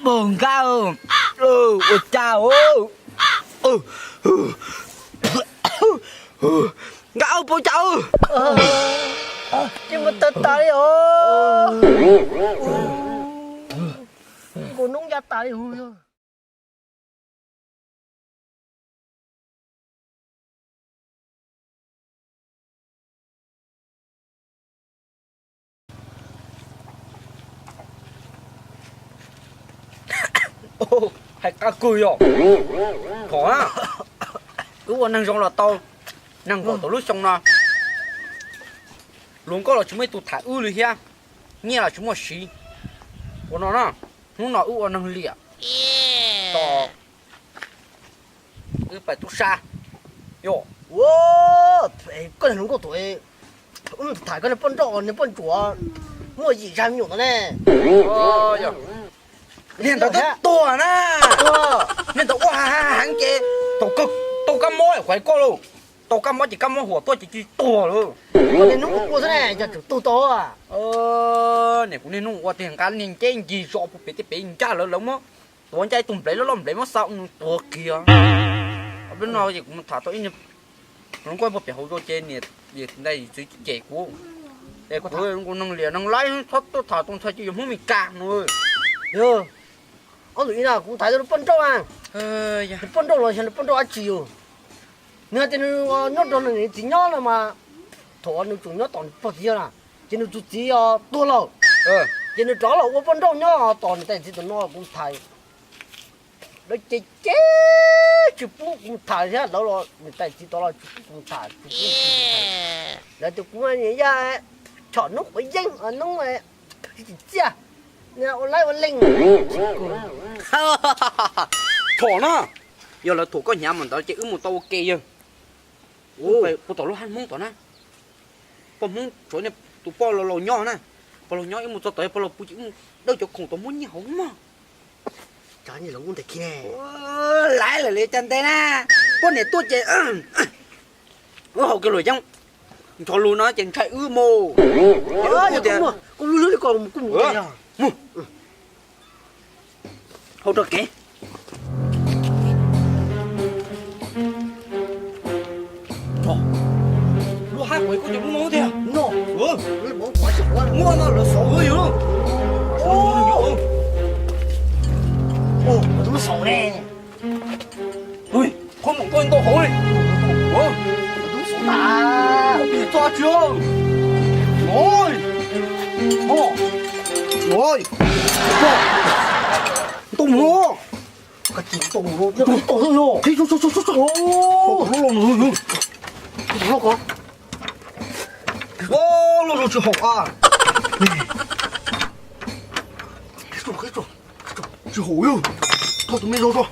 Pog Nkaj, ua cas? Nkaj, pog, ua cas? Tsis muaj tawv tas li os. Nkaus hnub ncaj tas li os. Hais qab kawg yog. Thov na, wb ua neeg zoo los tau, neeg nkaum tau lub xyoo no, luag nkauj los tsis muaj ib tug tham wb li thiab, nyiaj los tsis muaj siv. Ua no na, hnub no wb ua neeg liam, tos wb pais tub sab. Yog, koj niag hluas nkauj thaum wb tham koj niag poj nrauj niag poj ntsuam muaj yim zag me nyuam ntawd ne. Niag ntawd twb tuag na. Niag ntawd ua heev ces tau kab mob hais koj lauj. Tau kab mob ces kab mob huam tuaj ces tsis tuag lauj. Niaj hnub ua xwb ne, yog tseem tuag tau. Niam, kuv niaj hnub ua tiag, nqa niag nceb ncig zos puag pem tej pem ncaj lawv, lawv muab tuav ncaj ib tug nplev loj loj, nplev muab xa nws tuag kiag. Ob peb no ces kuv mus tham tau ib niag hluas nkauj puag pem hauv zos ces niam, txiv ntxawm txiv cem kuv. Es kuv ua neeg liam neeg laib, txhob tuaj tham tau ntxhais ces yog Hmoob Mes Kas no. Yog, ob tug ib na kuv tham tau poj nrauj na. Poj nrauj los yog poj nrauj dab tsi yus? Nws hais tias nws nyob nrog nws txiv nyob no mas, thaum nws tseem nyob tom nws pog txiv yog na, ces nws tus txiv tuag lawm. Ces nws rov los ua poj nrauj nyob tos niam tais txiv tom no kuv tham. Lawv ces ces tsis pub kuv tham thiab, lawv los niam tais txiv tod los tsis pub kuv tham, tsis pub kuv tham. Lawv tias kuv niam yaj tshom hnub quav yeeb hnub tsis txiaj, ua laib ua leej. Thaum na, yog lawv thuam koj hnyav mas ntawd ces wb mus tau ua ke yawg. Puag tom lub hab Hmoob tom na, poj Hmoob tsuav tus poj laus laus nyob na, poj laus nyob wb mus txog tod, poj laus pw ces wb mus dawj cov khoom tod muab nyiaj hauv mog. Laiv lawm li cas ntev na, poj niam tuaj ces wb haus kiag luam yeeb, nchov lus no ces ntshai wb mus. Tias, hau rau kev. Lub hab kuv kuj cov lub no tiag. Muaj no lawv xauv yus. Lub xauv ne. Qhov mus koj ntau hauv li. Ua pim txo tsi. Ntau mus. Qhib tau, qhib tau, qhib tau. Loj zog tsis haum a. Qhib tau, qhib tau. Tsis haum yog. Thauj tus me zoo tso.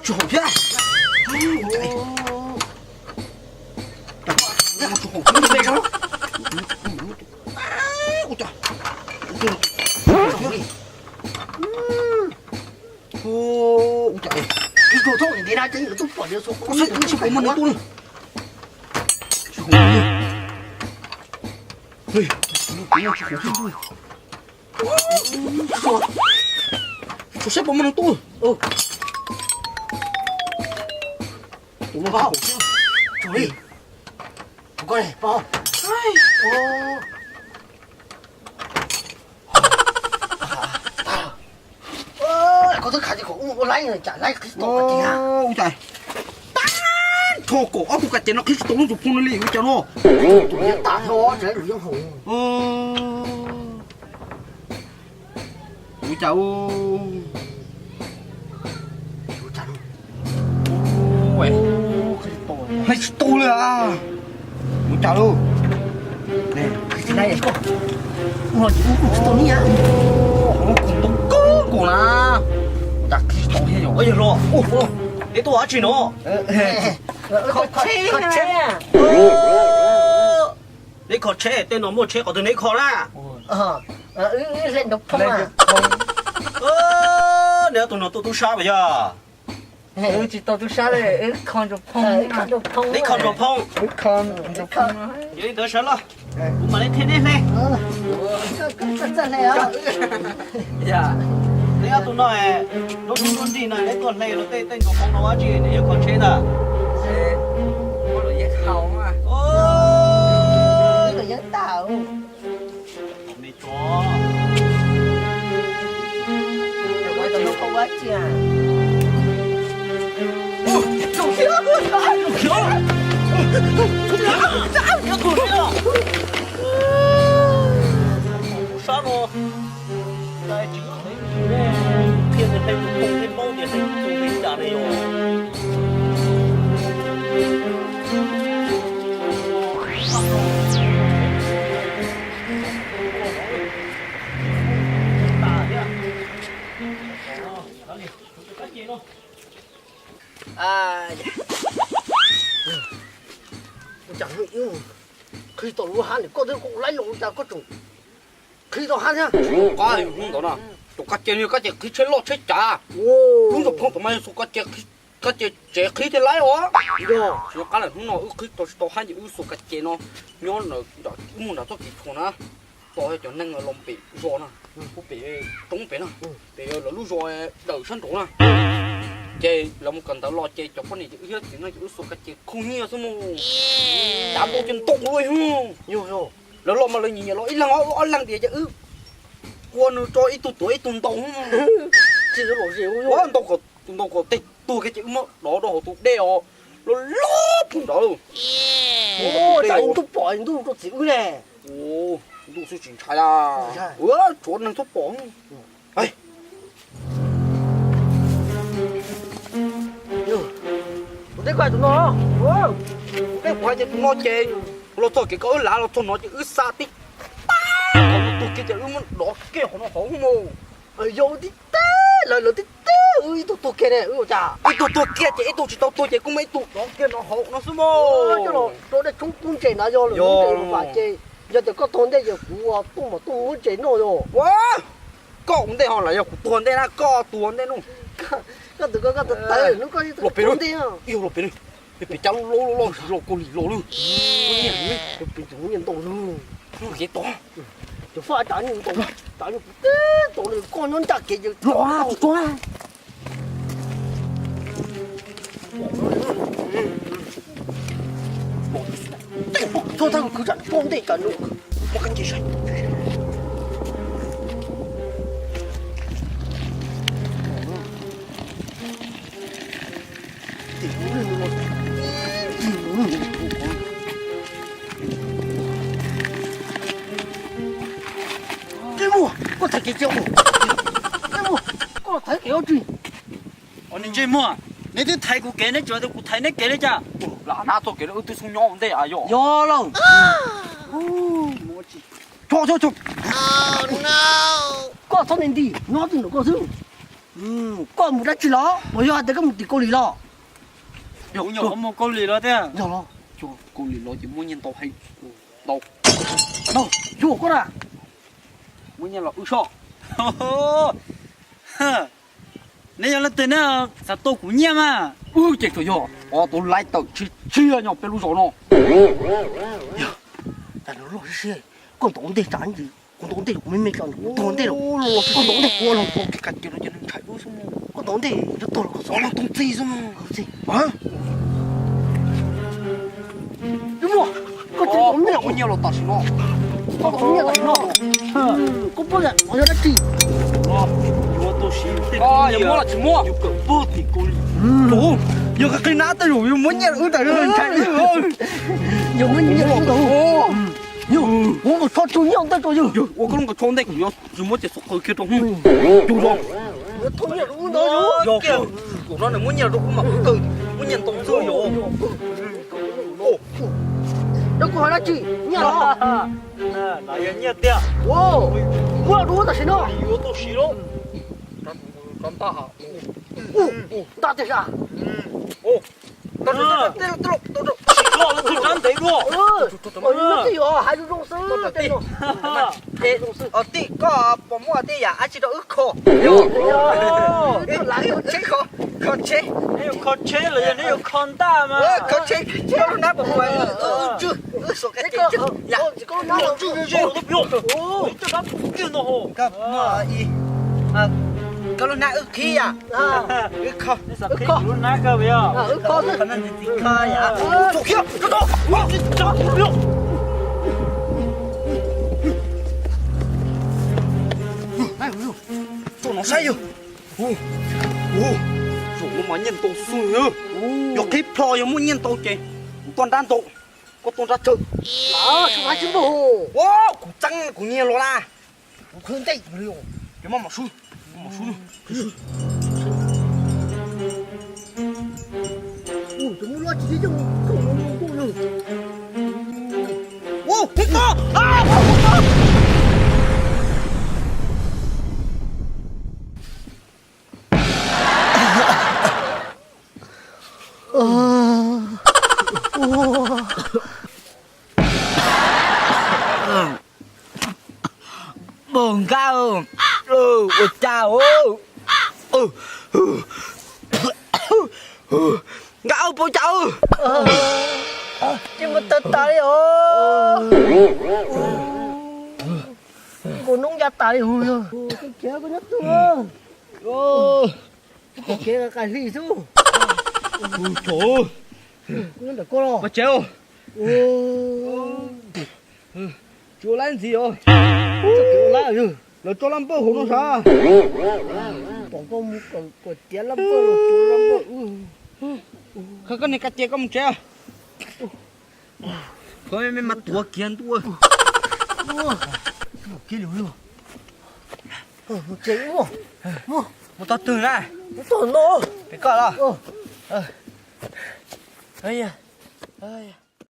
Tsis haum thiab. Tsis haum thiab. Ua cas, tsis pom muaj neeg tuaj li. Tsis pom muaj neeg tuaj. Tus no, tus no, tus ko, tus ko. Koj twb khav tias kom ua laib, cas laib qhib tsis tau. Ua cas tag nrho kaum ob tug ka ces no qhib tsis tau lub tus phooj no li, ua cas no. Tus nyiam tas hlo, tsis laib lus yeeb haus. Ua cas, laib tsis tau li. Ua cas lauj? Ua los ces ua tsis tau ni. Ua los kuv tau kawg nkaus na. Ua cas qhib tsis tau thiab yog? Yawg hluas, neb tuaj ua dab tsi no? Kho tsheb. Kho tsheb. Neb kho tsheb, tej no muaj tsheb qhov twg neb kho na? Neb tus no tuaj tub sab mas yog? Wb tsis tau tub sab, wb kho ntsuas phoo. Neb kho ntsuas phoo? Yog li ntawd sawv los, kuv mam li qhia neb hle. Neb ob tug no, lub hnub lub nrig no neb tuaj hle rau tej tej ntsuas phoo no ua dab tsi, neb yuav kho tsheb ntag? Sab no, qhia tias hle tus phoo thiab paub tias hle tus phoo li cas ne yom. Ua cas hnub ib qhib tau lub hab ni, koj twb ua laib los ua cas koj tseem qhib tau hab thiab? Qab hnub ntawd na, tus kab ce no kab ce qhib tsheb loj tsheb cav. Lub ntsuas phoo tom mas yog xuas kab ce, kab ce tsev qhib thiaj laib os. Tsis nyob qab lawm, hnub no wb qhib tau tsis tau hab ces wb xuas kab ce no nyob nram, wb mus nram txoj kev tshuam na, tos cov neeg los pem zos na, pem roob pem na, pem lawv lub zos daws sab nraud na. Ces lawv mus kawm ntawv los ces cov poj niam ces wb thiab txiv neej ces wb xuas kab ce khu nyiaj xwb mus. Cav npau ces ntau luaj. Lawv los mas lawv nyiam nyiam los ib leeg ob leeg tias ces wb ua nws rau ib tug tuav ib tug ntau. Ntau kom, tus ntau kom tej tuag kiag ces wb muab dov rau hauv tus dej os, loj loj puag nrad. Ntuj pom ntuj rau txiv wb ne. Ntuj xwb tsis ntshai, tshuav neeg txhob pom. Kuv teb koj tus no, kuv teb kuv hais tias tus no ces los txog kev koj wb lav los txog no ces wb xa tib tag, tus tuag kiag ces wb muab dov kiag qhov no hauv mus. Yog tib teg lawv, lawv tib teg wb ib tug tuag kiag ne, wb ua cas? Ib tug tuag kiag ces ib tug tsis tau tuag ces kuj muaj ib tug dov kiag no hauv no xwb mas. Coj los rau dej tshoob kub ntses na, yog lawm ntses mas ces yog tias koj tuag ntej ces kuv tuaj mas tuaj ua ntses noj yog. Koj ua ntej ho los yog kuv tuag ntej na? Koj tuag ntej no. Koj tus koj, koj tawv hnub koj tuag ntej. Los pem, pem cab lub loj loj los Kaus Lim los lawm. Pem tus muaj nyiaj ntau lawm. Kev tod, cov faj tas nyiaj ntau, tas nyiaj teb tau li koj nyob nrag kev ces los tsis tau. Txhob txhawj, kwv tsam poj ntej tas no. Ntsej muag, koj thaiv kev cia mus. Ntsej muag, koj los thaiv kev ua dab tsi? Ntsej muag, neb twb thaiv kuv kev, neb tseem tias kuv thaiv neb kev li cas? Lam nab txoj kev no wb twb xub nyob ua ntej yog. Yog lauj. Koj txhob nti nti, nyob twj ywm koj xwb. Koj mus dab tsi los? Puas yog hais tias koj mus tim Kaus Lim los? Yog, mus Kaus Lim los tiag. Yog los, Kaus Lim los ces muaj nyiaj ntau heev. Ntau. Ntau, yog koj na. Muaj nyiaj los wb soj. Neb yog leej twg neb xav tua kuv nyiaj mas? Wb ces tsuas yog ob tug laib tawm tshiab tshiab nyob peb lub zos no. Yog, tas nws loj siab siab, koj ntaus ntej tsam kuv ntaus ntej kuv me me tsam kuv tuag ntej los, koj ntaus ntej kuv los tua kev ka cia los ces nws ntshai wb xwb. Koj ntaus ntej yog tuag los koj xov los tus ntxi xwb. Ntsej muag, koj tsis ntaus nyiaj los tam sim no. Koj ntaus nyiaj tam sim no, koj poj niam yog dab tsi? Yuav tau siv tej, muab los tsis muab? Yog qhov qhia nab tej zaum yuav muab nyiaj wb tas ntshai. Yog muab nyiaj los tau. Yog, kuv nkaus tsho tsu nyiaj ntawd rau yog. Yog ua koj lub nkaus tsho ntej kuv yuav tsis muab ces xov qw kiag rau. Yog, yog, yog, kuv no nws muab nyiaj rau wb mas kuv qw, muab nyiaj ntau xwb yog. Yog kuv hais dab tsi nyiaj los? No yog nyiaj tiag. Muab rau wb tam sim no. Yuav tau siv lauj. Nta tiag sas. Koj twb rab ntev dua. Twb yog hais zoo zoo xwb. Os tij, koj puas muaj tej yam dab tsi rau wb kho? Kho tsheb, kho tsheb los yog neb yuav kho ntaj mas. Kho tsheb, koj lub hnab puas muaj wb tswj, wb xuas qe tswj yam. Koj lub hnab wb qhib yam. Wb kho, wb kho, wb kho ntxiv txiv kho yam. Tsom no saib yog. Zaum no mas nyiaj ntau xwb. Yog qhib plho yog muaj nyiaj ntau ces kuv tuaj nrab ntau, koj tuaj nrab tsawg. Kuv txeeb kuv nyiag los na. Kuv khwv ntej li. Ces maj mam swb, maj mam swb. Npawg Nkaj, ua cas? Nkaj, ua cas? Ces mus tawg tas li os. Nkaus noob ncaj tas li os. Kev qas hli xwb. Ua tsev, tsis ua lab ntxiv os. Lawv tso lab npawj hauv no sav. Pom koj mus kom tiav lab npawj los tso lab npawj. Koj niag Kab Cia, koj mus tsev. Koj me mas tuav kiag ntuj. Mus tog twg na? Pem koj los?